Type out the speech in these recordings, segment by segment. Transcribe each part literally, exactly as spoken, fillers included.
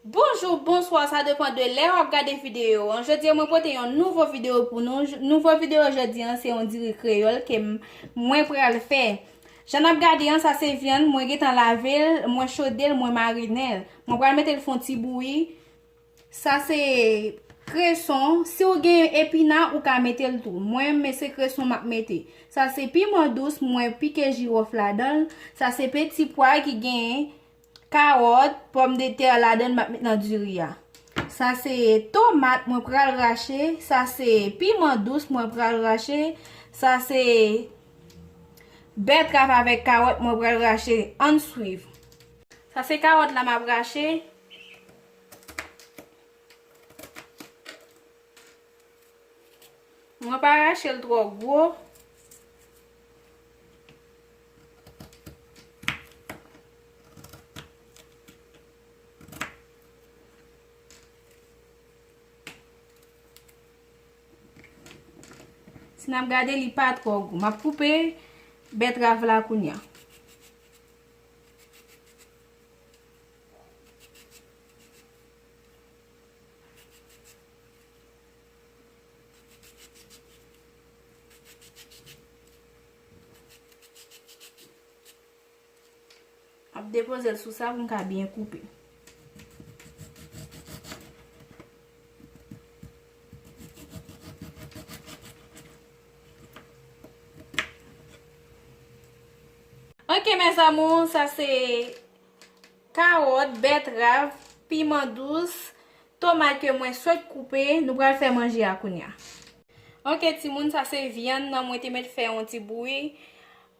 Bonjou, bonswa, sa depann de lè w ap gade videyo an. Jodi a mwen pote yon nouvo videyo pou nou. J- Nouvo videyo jodi an se yon diri kreyòl ke m- mwen pral fè. Jan n ap gade an, sa se vyann, mwen gentan lave l, mwen chode l, mwen marinen l. Mwen pral mete l fè yon ti bouyi. Sa se kreson. Si w gen epina, ou ka mete l tou. Mwen, men se kreson m ap mete. Sa se piman dous, mwen pike jiwòf ladan l. Sa se peti pwa ki gen kawòt, pòmdetè ladan l, m ap met nan diri a. Sa se tomat, mwen pral rache. Sa se piman dous, mwen pral rache. Sa se bètrav avèk kawòt, mwen pral rache. Ann swiv. Sa se kawòt la m ap rache. Mwen pa rache l twò gwo. Si n ap gade, li pa twò gwo. M ap koupe bètrav la kounye a. M ap depoze l sou sa pou m ka byen koupe. Ok, mes amours, sa se kawòt, bètrav, piman dous, tomat ke mwen sot koupe, nou pral fè manje a kounye a. Ok, timoun, sa se vyann nan mwen te met fè yon ti bouyi.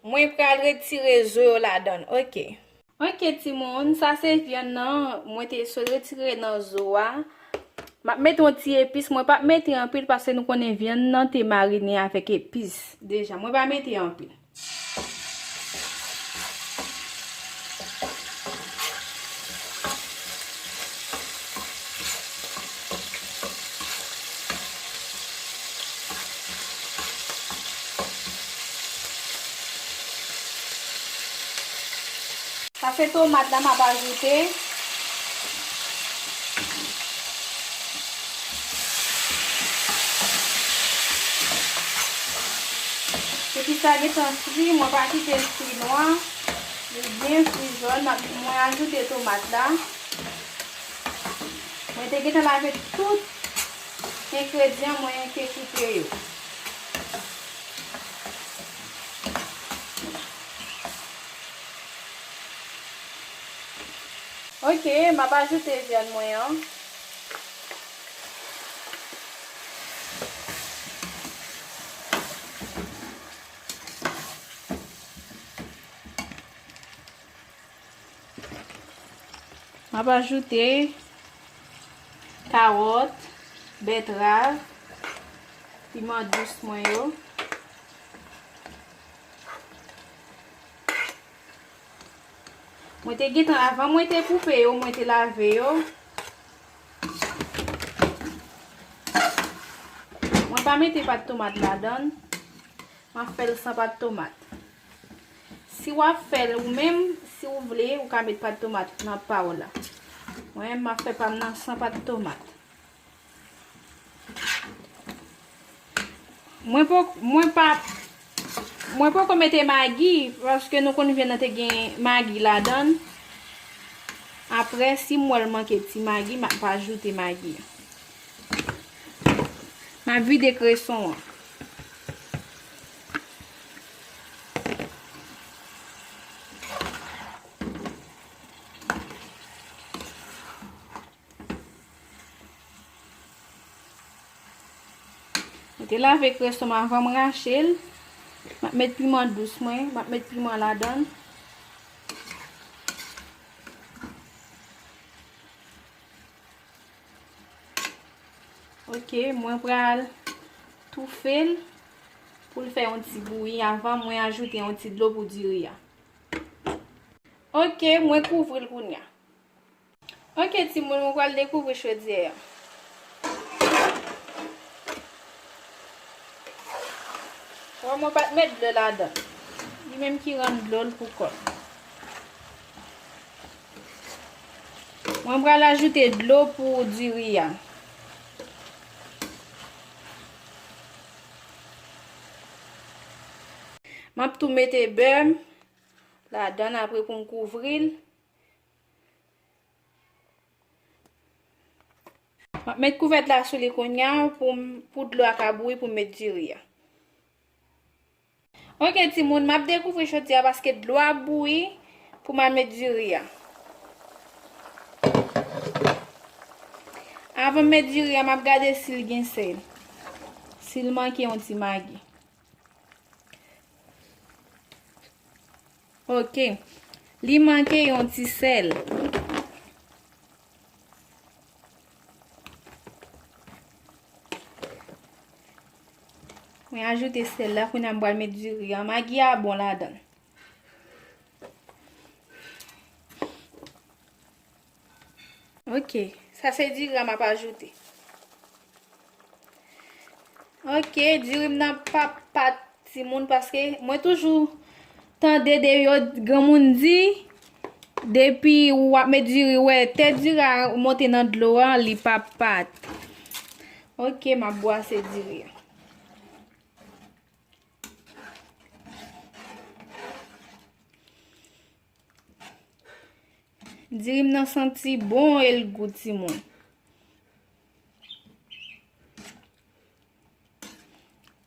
Mwen pral retire zo yo ladan l, ok. Ok, timoun, sa se vyann nan, mwen te sot retire nan zo a. M ap mete yon ti epis, mwen p ap mete anpil paske nou konnen vyann nan te marine avèk epis deja. Mwen pa mete anpil. Sa se tomat la m ap ajoute. Epi sa gentan fri, mwen pa kite l fri nwa. Li byen fri jòn, m ap- mwen ajoute tomat la. Mwen te gentan lave tout engredyan mwen te koupe yo. Ok, m ap ajoute vyann mwen an. M ap ajoute kawòt, bètrav, piman dous mwen yo. Mwen te gentan, avan mwen te koupe yo, mwen te lave yo. Mwen pa mete pat tomat ladan l. M ap fè l san pat tomat. Si w ap fè l ou menm, si w vle, ou ka met pat tomat nan pa w la. Mwen menm, m ap fè pa m nan san pat tomat. Mwen po, mwen pa, mwen poko mete magi, paske nou konn vyann nan te gen magi ladan l. Apre, si m wè l manke ti magi, m ap ajoute magi. M ap vide kreson an. Mwen te lave kreson m avan m rache l. M ap met piman dous mwen, m ap met piman ladan l. Ok, mwen pral toufe l pou l fè yon ti bouyi avan mwen ajoute yon ti dlo pou diri a. Ok, mwen kouvri l kounye a. Ok, timoun, mwen pral dekouvri chodyè a. Wè, mwen pa t met dlo ladan. Li menm ki rann dlo l pou kò l. Mwen pral ajoute dlo pou diri a. M ap tou mete bè m ladan l apre pou m kouvri l. M ap met kouvèt la sou li kounye a pou m, pou dlo a ka bouyi pou m met diri a. Ok, timoun, m ap dekouvri jodi a paske dlo a bouyi pou m al met diri a. Avan m met diri a, m ap gade si l gen sèl. Si l manke yon ti magi. Ok. Li manke yon ti sèl. Mwen ajoute sèl la, kounye a m pral met diri a. Magi a bon ladan l. Ok, sa se diri a m ap ajoute. Ok, diri m nan p ap pat, timoun, paske mwen toujou tande de yo granmoun di, depi w ap met diri, wè tèt diri a monte nan dlo a, li p ap pat. Ok, m ap bwase diri a. Diri m nan santi bon e l gou, timoun.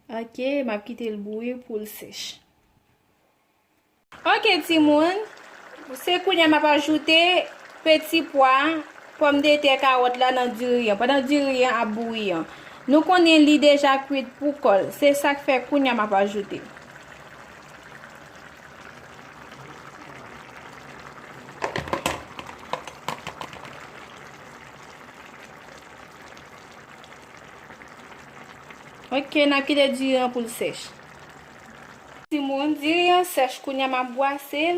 Ok, m ap kite l bouyi pou l sèch. Ok, timoun, se kounye a m ap ajoute peti pwa, pòmdetè, kawòt la nan diri an, pandan diri an ap bouyi an. Nou konnen li deja kwit pou kò l, se sa k fè kounye a m ap ajoute. Ok, n ap kite diri an pou l sèch. Timoun, diri an sèch, kounye a m ap bwase l,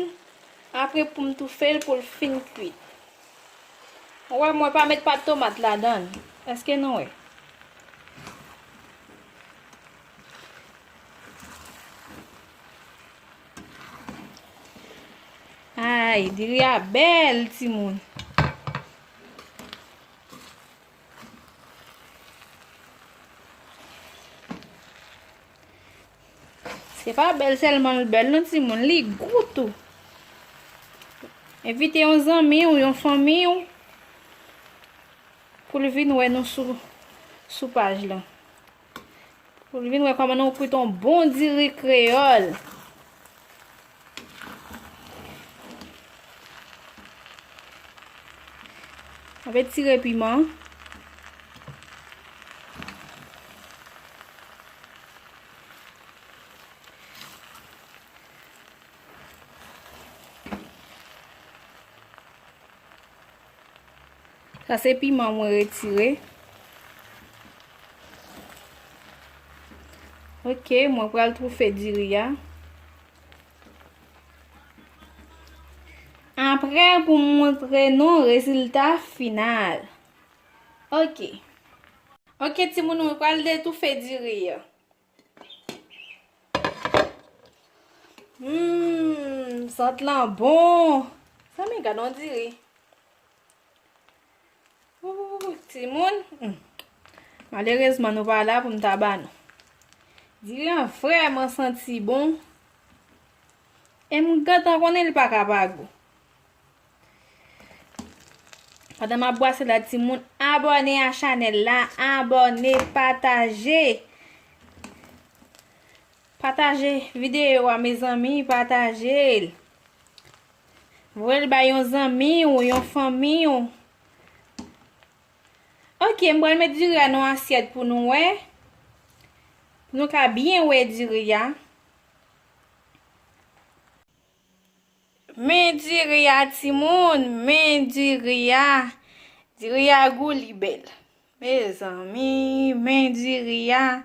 apre pou m toufe l pou l fin kwit. Ou wè, mwen pa met pat tomat ladan l. Èske nou wè? Ay, diri a bèl, timoun. Se pa bèl sèlman l bèl non, timoun, li gou tou. Envite yon zanmi w, yon fanmi w, pou l vin wè nou sou, sou paj lan. Pou l vin wè kòman nou kwit yon bon diri kreyòl. Mwen retire piman. Sa se piman mwen retire. Ok, mwen pral toufe diri a. Apre, pou m montre nou rezilta final. Ok. Ok, timoun, mwen pral detoufe diri a. Hmm, sant lan bon. Zanmi, gad on diri. Ooh, timoun. Hmm. Malerezman, nou pa la pou m ta ba nou. Diri an vrèman santi bon. E m gentan konnen li pa ka pa gou. Pandan m ap bwase la, timoun, abòne a chanèl la, abòne, pataje. Pataje videyo a, mezanmi, pataje l. Voye l bay yon zanmi w, yon fanmi w. Ok, m pral met diri a nan asyèt pou nou wè. Pou nou ka byen wè diri a. Men diri a, timoun, men diri a. Diri a gou, li bèl. Mezanmi, men diri a.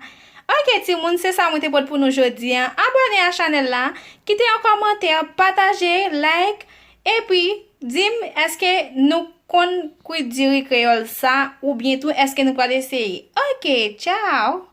Ok, timoun, se sa mwen te pot pou nou jodi a. Abòne a chanèl la, kite yon kòmantè, pataje, like, epi di m èske nou konn kwit diri kreyòl sa, oubyen tou èske nou pral eseye. Ok, tchao!